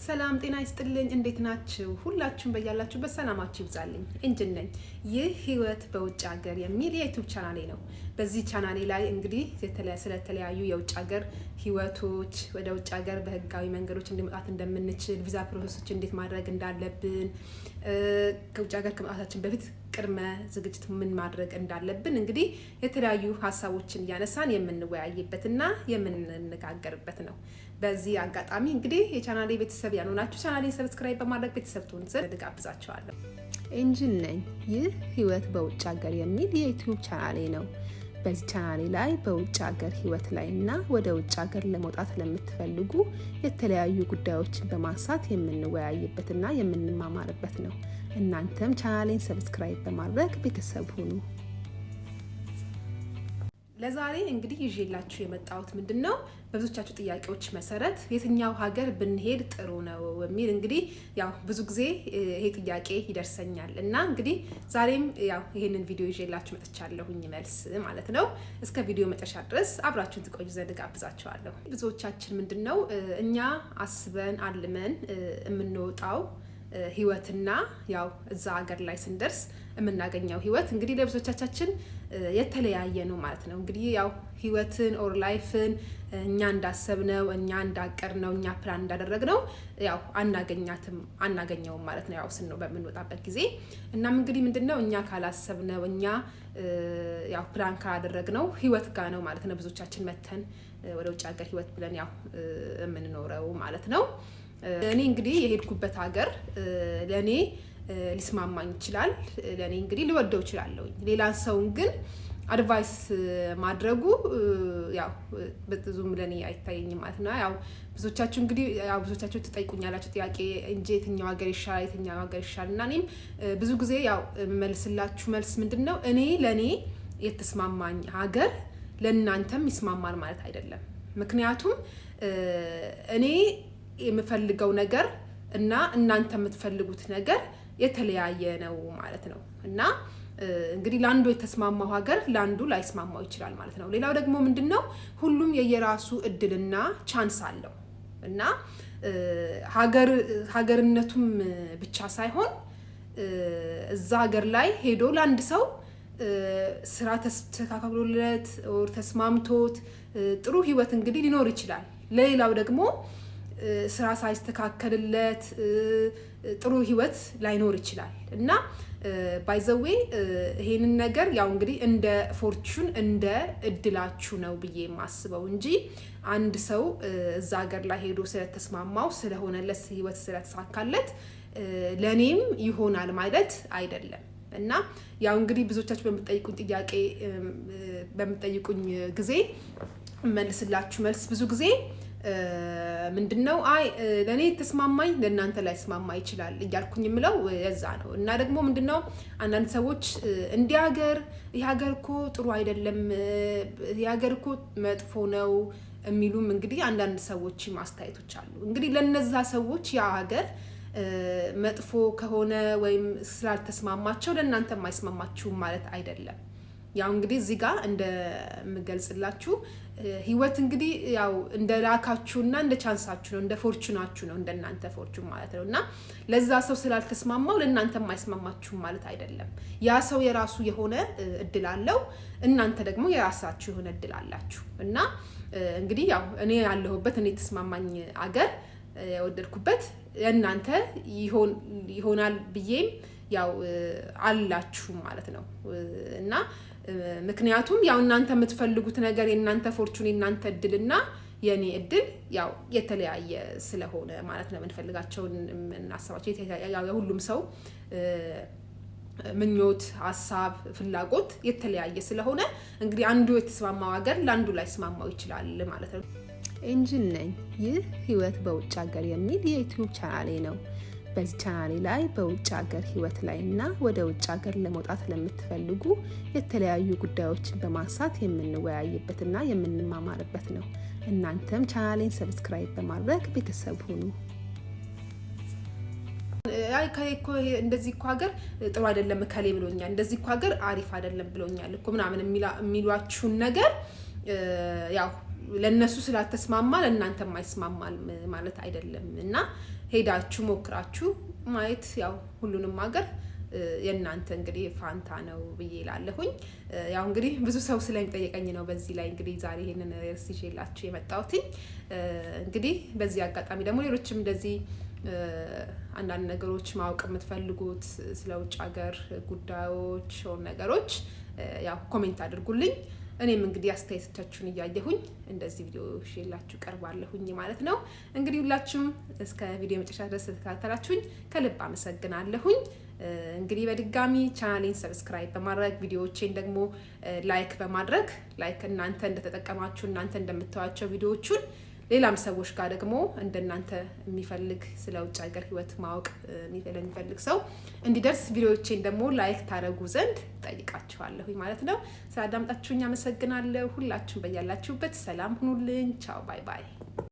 ሰላም ጤና ይስጥልኝ። እንዴት ናችሁ? ሁላችሁም በያላችሁበት ሰላማችሁ ይብዛልኝ። እንጅን ነኝ። ይህ ህይወት በውጭ ሀገር የሚል የ YouTube ቻናሌ ነው። በዚህ ቻናሌ ላይ እንግዲህ ስለተለያዩ የውጭ ሀገር ህይወቶች፣ ወደ ውጭ ሀገር በህጋዊ መንገዶች እንዴት መውጣት እንደምንችል፣ ቪዛ process ኦች እንዴት ማድረግ እንዳለብን፣ ከውጭ ሀገር ከመውጣታችን በፊት ቅድመ ዝግጅት ምን ማድረግ እንዳለብን እንግዲህ የተለያዩ ሀሳቦችን እያነሳን የምንወያይበትና የምንነጋገርበት ነው። በዚህ አጋጣሚ እንግዲህ የቻናሌ ቤተሰብ ያልሆናችሁ ቻናሌን subscribe በማድረግ ቤተሰብ ትሆኑ ዘንድ እጋብዛችኋለሁ። ኤንጅል ነኝ። ይህ ህይወት በውጭ ሀገር የሚል የ YouTube ቻናሌ ነው። በዚህ ቻናሌ ላይ በውጭ ሀገር ህይወት ላይ እና ወደ ውጭ ሀገር ለመውጣት ለምትፈልጉ የተለያዩ ጉዳዮችን በማንሳት የምንወያይበትና የምንማማርበት ነው። እናንተም ቻናሌን subscribe በማድረግ ቤተሰብ ሁኑ። ለዛሬ እንግዲህ ይዤላችሁ የመጣሁት ምንድን ነው፣ በብዙዎቻችሁ ጥያቄዎች መሰረት የትኛው ሀገር ብንሄድ ጥሩ ነው የሚል እንግዲህ ያው ብዙ ጊዜ ይሄ ጥያቄ ይደርሰኛል እና እንግዲህ ዛሬም ያው ይሄንን ቪዲዮ ይዤላችሁ መጥቻለሁኝ መልስ ማለት ነው። እስከ ቪዲዮ መጨረሻ ድረስ አብራችሁን ትቆዩ ዘንድ ጋብዛችኋለሁ። ብዙዎቻችን ምንድን ነው እኛ አስበን አልመን የምንወጣው ህይወትና ያው እዛ ሀገር ላይ ስንደርስ የምናገኘው ህይወት እንግዲህ ለብዙዎቻችን የተለያየ ነው ማለት ነው። እንግዲህ ያው ህይወትን or life ን እኛ እንዳሰብነው፣ እኛ እንዳቀድነው፣ እኛ ፕላን እንዳደረግነው ያው አናገኛትም፣ አናገኘውም ማለት ነው። ያው ስን በምንወጣበት ጊዜ እናም እንግዲህ ምንድን ነው እኛ ካላሰብነው፣ እኛ ያው ፕላን ካላደረግነው ህይወት ጋር ነው ማለት ነው ብዙዎቻችን መተን ወደ ውጭ ሀገር ህይወት ብለን ያው የምንኖረው ማለት ነው። እኔ እንግዲህ የሄድኩበት ሀገር ለእኔ ሊስማማኝ ይችላል። ለእኔ እንግዲህ ልወደው እችላለሁ። ሌላ ሰውን ግን advice ማድረጉ ያው ብዙም ለእኔ አይታየኝም ማለት ነው። ያው ብዙዎቻችሁ እንግዲህ ያው ብዙዎቻችሁ ትጠይቁኛላችሁ ጥያቄ እንጂ የትኛው ሀገር ይሻላል፣ የትኛው ሀገር ይሻላል፣ እና እኔም ብዙ ጊዜ ያው የምመልስላችሁ መልስ ምንድን ነው፣ እኔ ለእኔ የተስማማኝ ሀገር ለእናንተም ይስማማል ማለት አይደለም። ምክንያቱም እኔ የምፈልገው ነገር እና እናንተ የምትፈልጉት ነገር የተለያየ ነው ማለት ነው። እና እንግዲህ ለአንዱ የተስማማው ሀገር ለአንዱ ላይስማማው ይችላል ማለት ነው። ሌላው ደግሞ ምንድን ነው፣ ሁሉም የየራሱ እድልና chance አለው እና ሀገርነቱም ብቻ ሳይሆን እዛ ሀገር ላይ ሄዶ ለአንድ ሰው ስራ ተስተካክሎለት or ተስማምቶት ጥሩ ህይወት እንግዲህ ሊኖር ይችላል። ለሌላው ደግሞ ስራ ሳይስተካከልለት ጥሩ ህይወት ላይኖር ይችላል። እና by the way ይሄንን ነገር ያው እንግዲህ እንደ fortune፣ እንደ እድላችሁ ነው ብዬ የማስበው እንጂ አንድ ሰው እዛ ሀገር ላይ ሄዶ ስለተስማማው፣ ስለሆነለት፣ ህይወት ስለተሳካለት ለእኔም ይሆናል ማለት አይደለም። እና ያው እንግዲህ ብዙዎቻችሁ በምትጠይቁኝ ጥያቄ በምትጠይቁኝ ጊዜ መልስላችሁ መልስ ብዙ ጊዜ ምንድን ነው፣ አይ ለእኔ ተስማማኝ ለእናንተ ላይስማማ ይችላል እያልኩኝ የምለው የዛ ነው። እና ደግሞ ምንድን ነው፣ አንዳንድ ሰዎች እንዲህ ሀገር፣ ይህ ሀገር እኮ ጥሩ አይደለም፣ ይህ ሀገር እኮ መጥፎ ነው የሚሉም እንግዲህ አንዳንድ ሰዎች አስተያየቶች አሉ። እንግዲህ ለነዛ ሰዎች ያ ሀገር መጥፎ ከሆነ ወይም ስላልተስማማቸው ለእናንተ የማይስማማችሁም ማለት አይደለም። ያው እንግዲህ እዚህ ጋር እንደምገልጽላችሁ ህይወት እንግዲህ ያው እንደ luck ኣችሁና እንደ chance ኣችሁ ነው፣ እንደ fortune ኣችሁ ነው፣ እንደ እናንተ fortune ማለት ነው። እና ለዛ ሰው ስላልተስማማው ለእናንተ የማይስማማችሁም ማለት አይደለም። ያ ሰው የራሱ የሆነ እድል አለው፣ እናንተ ደግሞ የራሳችሁ የሆነ እድል አላችሁ። እና እንግዲህ ያው እኔ ያለሁበት፣ እኔ የተስማማኝ አገር፣ የወደድኩበት የእናንተ ይሆናል ብዬም ያው አላችሁ ማለት ነው። እና ምክንያቱም ያው እናንተ የምትፈልጉት ነገር፣ የእናንተ fortune፣ የእናንተ እድልና የእኔ እድል ያው የተለያየ ስለሆነ ማለት ነው። የምንፈልጋቸውን፣ የምናስባቸው፣ የሁሉም ሰው ምኞት፣ ሀሳብ፣ ፍላጎት የተለያየ ስለሆነ እንግዲህ አንዱ የተስማማው ሀገር ለአንዱ ላይስማማው ይችላል ማለት ነው። ኤንጅል ነኝ። ይህ ህይወት በውጭ ሀገር የሚል የ YouTube ቻናሌ ነው። በዚህ ቻናሌ ላይ በውጭ ሀገር ህይወት ላይ እና ወደ ውጭ ሀገር ለመውጣት ለምትፈልጉ የተለያዩ ጉዳዮችን በማንሳት የምንወያይበትና የምንማማርበት ነው። እናንተም ቻናሌን subscribe በማድረግ ቤተሰብ ሁኑ። አይ እኮ እንደዚህ እኮ ሀገር ጥሩ አይደለም እከሌ ብሎኛል፣ እንደዚህ እኮ ሀገር አሪፍ አይደለም ብሎኛል እኮ ምናምን የሚሏችሁን ነገር ያው ለእነሱ ስላልተስማማ ለእናንተ አይስማማም ማለት አይደለም። እና ሄዳችሁ ሞክራችሁ ማየት ያው ሁሉንም ሀገር የእናንተ እንግዲህ ፋንታ ነው ብዬ እላለሁኝ። ያው እንግዲህ ብዙ ሰው ስለሚጠየቀኝ ነው በዚህ ላይ እንግዲህ ዛሬ ይሄንን ርዕስ ይዤላችሁ የመጣሁትኝ። እንግዲህ በዚህ አጋጣሚ ደግሞ ሌሎችም እንደዚህ አንዳንድ ነገሮች ማወቅ የምትፈልጉት ስለ ውጭ ሀገር ጉዳዮች ነገሮች ያው comment አድርጉልኝ። እኔም እንግዲህ አስተያየቶቻችሁን እያየሁኝ እንደዚህ ቪዲዮ ይዤላችሁ ቀርባለሁኝ ማለት ነው። እንግዲህ ሁላችሁም እስከ ቪዲዮ መጨረሻ ድረስ ስለተከታተላችሁኝ ከልብ አመሰግናለሁኝ። እንግዲህ በድጋሚ ቻናሌን subscribe በማድረግ፣ ቪዲዮዎቼን ደግሞ like በማድረግ፣ like እናንተ እንደተጠቀማችሁ፣ እናንተ እንደምታዩዋቸው ቪዲዮዎቹን ሌላም ሰዎች ጋር ደግሞ እንደናንተ የሚፈልግ፣ ስለ ውጭ ሀገር ህይወት ማወቅ የሚፈልግ ሰው እንዲደርስ ቪዲዮዎቼን ደግሞ like ታደርጉ ዘንድ ጠይቃችኋለሁኝ ማለት ነው። ስላዳመጣችሁኝ አመሰግናለሁ። ሁላችሁም በያላችሁበት ሰላም ሁኑልኝ። ቻው፣ bye bye።